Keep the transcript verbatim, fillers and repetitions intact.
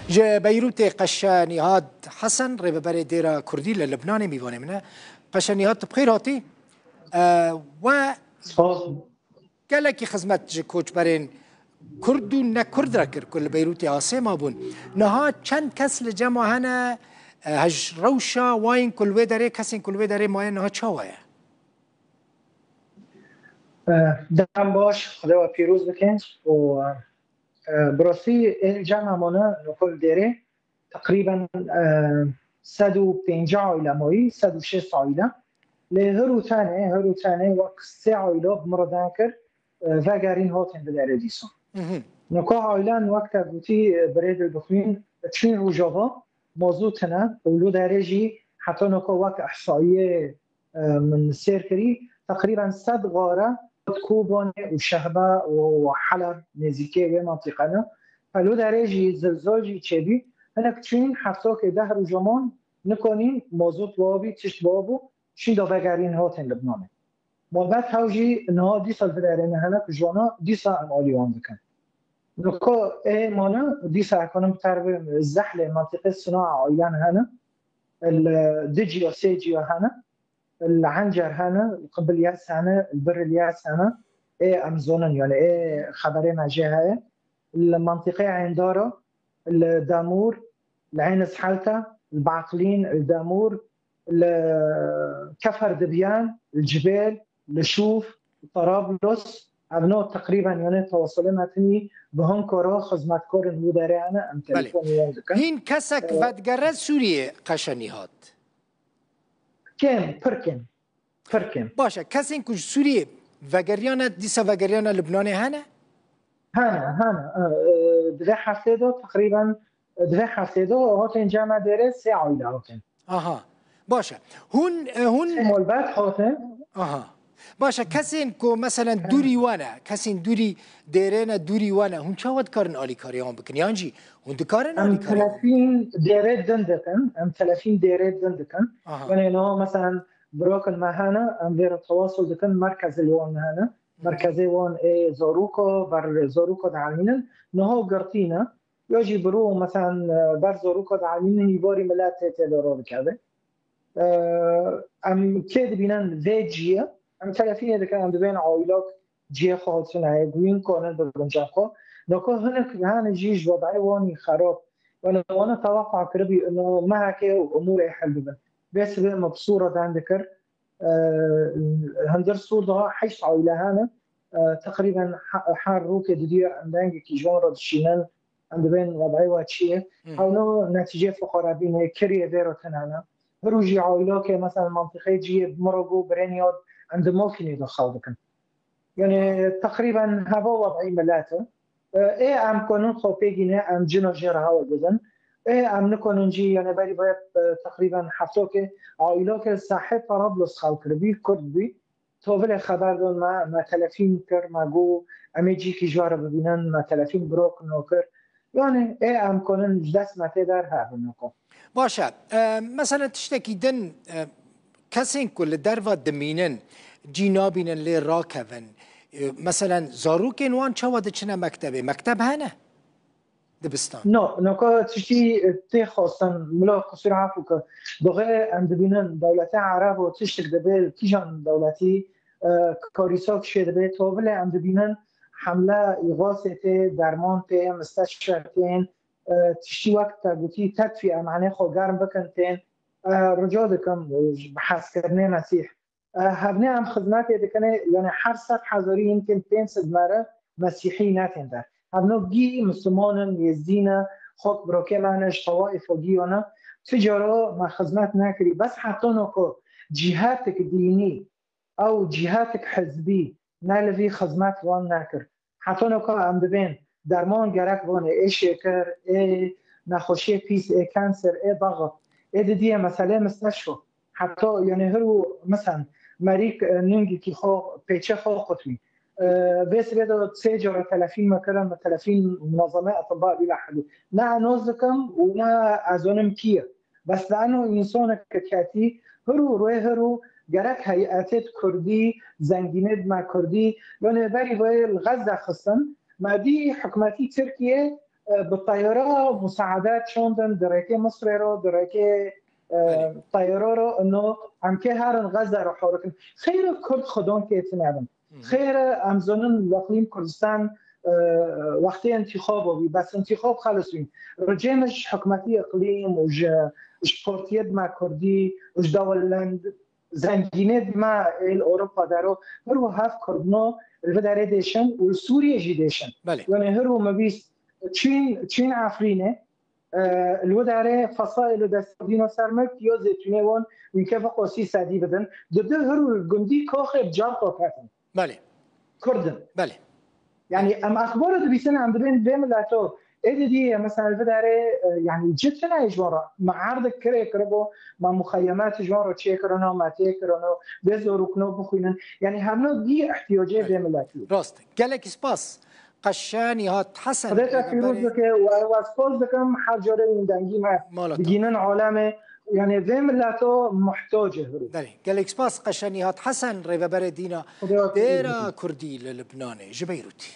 Ji Beyrûtê Qeşe Nîhat Hesen, rêveberê Dêra Kurdî li Libnanê, mîvanê min e. Qeşe Nîhat, tu bi xêr hatî. E, we gelekî xizmet ji koçberên Kurd û ne Kurd re kir ku li Beyrûtê asê mabûn. Niha çend kes li cema hene, e, hej rewşa wayên ku li wê derê, kesên ku li wê derê maye niha çawa ye? Dem baş, Xwedê we pîroz bike û, e, bi rastî ê cem hemane nokol dêrê teqrîben, e, sed û pêncî aile mayî, sed û şêst aile. Lê her û tenê, her û tenê wek sê aile bi min re deng kir, e, vegerîn hatin bi derê dîsan. Noka ailen wek te gotî, e, birê dil bixwîn, çîn Rojava, mazût hene û li derê jî heta noka wek ihsayiyê, e, min sêr kirî, teqrîben sed gare Kobanê û Şehba û Heleb nêzîkê wê mantîqe ne. Pelo derê jî zilzal jî çêbî. Hinek çûyîn heftokê deh rûjaman nikonîn mazût wabî, tişt wabû, şîn da vegerîn hatin Libnanê. Malbet hew jî niha dîsa li derê ne hene ku ji wana dîsa em alî wan dikin. Niko ê mane dîsa ekonom ter bi zehlê mantîqê sina ailen hene. Li di ciya sê ciya hene. Li Hencer hene, li Qibir Yas hene, li Bir Yas hene. Ê em zonin, yani ê xeberê me jê heye. Li mantîqê Êndara, li Demûr, li Eyn Shelta, li Baqlîn, li Demûr, li Kefer Dibyan, li Cibêl, li Şûf, li Tarablos, ev no teqrîben yani tewasulê me tinî bi hin kora xizmetkarên wî derê hene, em telefonê wan dikin. Hîn kesek vedigere Sûriyê Qeşe Nîhat? Kêm, pir kêm. Pir kêm. Baş e, kesên ku ji Sûriyê vegeriyane, dîsa vegeriyane Libnanê hene? Hene, hene. E, e, di vê heftê de teqrîben, di vê heftê de hatin cem me dêrê sê aile hatin. Aha. Baş e. Hûn, e, hûn Sê malbet hatin. Aha. Baş e, kesên ku meselen dûrî wan e, kesên dûrî dêrê ne, dûrî wan e, hûn çawa dikarin alîkariya wan bikin? Yan jî hûn dikarin Em alîkariya wan bikin? Telefîn dêrê din dikin. Em telefîn dêrê din dikin. Aha. Yanî no meselen Birokin me hene, em vê re tewasul dikin, merkezê li wan hene. Merkezê wan ê zaroka, ber zaroka dielmînin. Niha girtî ne. Ya jî biro, meselen, ber zaroka dielmînin, îbarî milet tê tê de radikeve. E, em kê dibînin vê ciyê? Em telefînê dikin, em dibên aîlak ciyê xwe hatine heye, guhîn kanin bibin cem xwe. Noko hinek hene jî ji wadayê wan î xerab. Wene wana teweqa kiribî, ino mehekê û umûrê hel bibin. Vê sibê me bi Sûra deng dikir. E, hundir Sûr daha heşt aile hene. E, teqrîben he-, her rokê didiye em dengekî ji wan re dişînin. Em dibên wadayê wa çi ye? Hı. Hewno netîcê fuqarebînê, kiriyê vê re tune ne. Her rojî aîlakê, mesela, mantîqê ciyê bi min re got, birêniyar, em di mokînê de xew dikin. Yani, teqrîben heva wadayî milet e. E, ê em konin xwe pê gîne, em cina jê re hewl bidin. Ê em nikonin jî, yani, berî vê, e, teqrîben heftokê aîlakê sahê Tarablos xew kiribî, Kurd bî. Tovilê xeber dan me, me telefîn kir, me got, em ê cîkî ji we re bibînin, me telefîn birok no kir. Yani, ê em konin ji dest me tê der hebin noko. Baş e. E, meselen tiştekî din, e, kesên ku li derva dimînin, cî nabînin lê rakevin. E, meselen zarokên wan çawa diçine mektebê? Mekteb hene? Dibistan. No, noka tiştî tê xwestin, mila qisûr afû ke doxê em dibînin dewletê Erebo tiştik dibe, kîjan dewletî, e, karîsa kişê dibe, tovilê em dibînin hemle îxasê tê, derman tê, misteşfe tên, e, tiştî wek te gotî tedfî em enê xwe germ bikin tên, e, rica dikim, e, ji bi hezkirinê Mesîh. E, hevnê em xizmetê dikinê, yani her sed hezarî yimkin pênc sed mere mesîhî netên der. Hevno gî misliman in, yêzdî ne, xok birokê me ne, ji tawaîfa gî ya ne. Ti cara me xizmet nekirî. Bes heta no ku cîhetik dînî, ew cîhetik hizbî ne li vî xizmet wan nekir. Heta noka em dibên derman gerek vanê ê şêkir, ê nexweşiyê pîs, ê kanser, ê daxit, ê didiyê meselê misteşfa. Heta yani her û misan merîk, e, ningekî xwe pêçe xwe qutmî. E, vê sibê de sê cara telefîn me kirin, me telefîn munazeme etibba lîla hedû. Ne ez nas dikim û ne ez zonim kî ye. Bes li eno însanek ketî, hiru rê hiru gerek heyetêt kurdî, zengînêt me kurdî, yanê berî vê li Xezze xistin, me dî hikûmetî Tirkiyê, e, bi teyara musaade çandin, di rêkê Misrê ro, di rêkê, e, Belê. teyara ro, ino em kê herin Xezze ro horikin. Xeyr Kurd xudon kê tine bin. Xeyr em zonin li Iqlîm Kurdistan, e, wextê intixabo bî, bes intixab xelis bî. Ricê min ji hikûmetî Iqlîm û ji, ji partiyê dima Kurdî û ji dewlend zengînê dima êl Ewropa dero, her û hev Kurdno li vê derê dêşin û li Sûriyê jî dêşin. Belê. Yani her û me bîst Çîn, Çîn Efrînê, e, li wê derê Fesaê li dest dîno ser milk, yo zêtûnê won, wî keve qosî sedî bidin. Di du her û gundî koxê bi car koketin. Belê. Kurdin. Belê. Yani em exbara dibîsin, em dibên vê mileto. Ê didî, mesela, li vê derê, e, yani, cih tune ji wan re. Me erdek kirê kiribû, me muxeyemet ji wan re çêkirino, me têkirino, vê zorûkno bixwînin. Yani, hemno dî ihtiyacê vê miletî. Rast. Gelek spas. Qeşe Nihat Hesen. Xwedê te pîroz bike û ez spas dikim, her carê wî dengî me Mala te. Digînin alemê. Yani, vê mileto muhtac e hûrê. Belê. Gelek spas Qeşe Nihat Hesen, rêveberê dîna Xwedê we pîroz dêra bike. Kurdî li Libnanê. Ji Beyrûtê.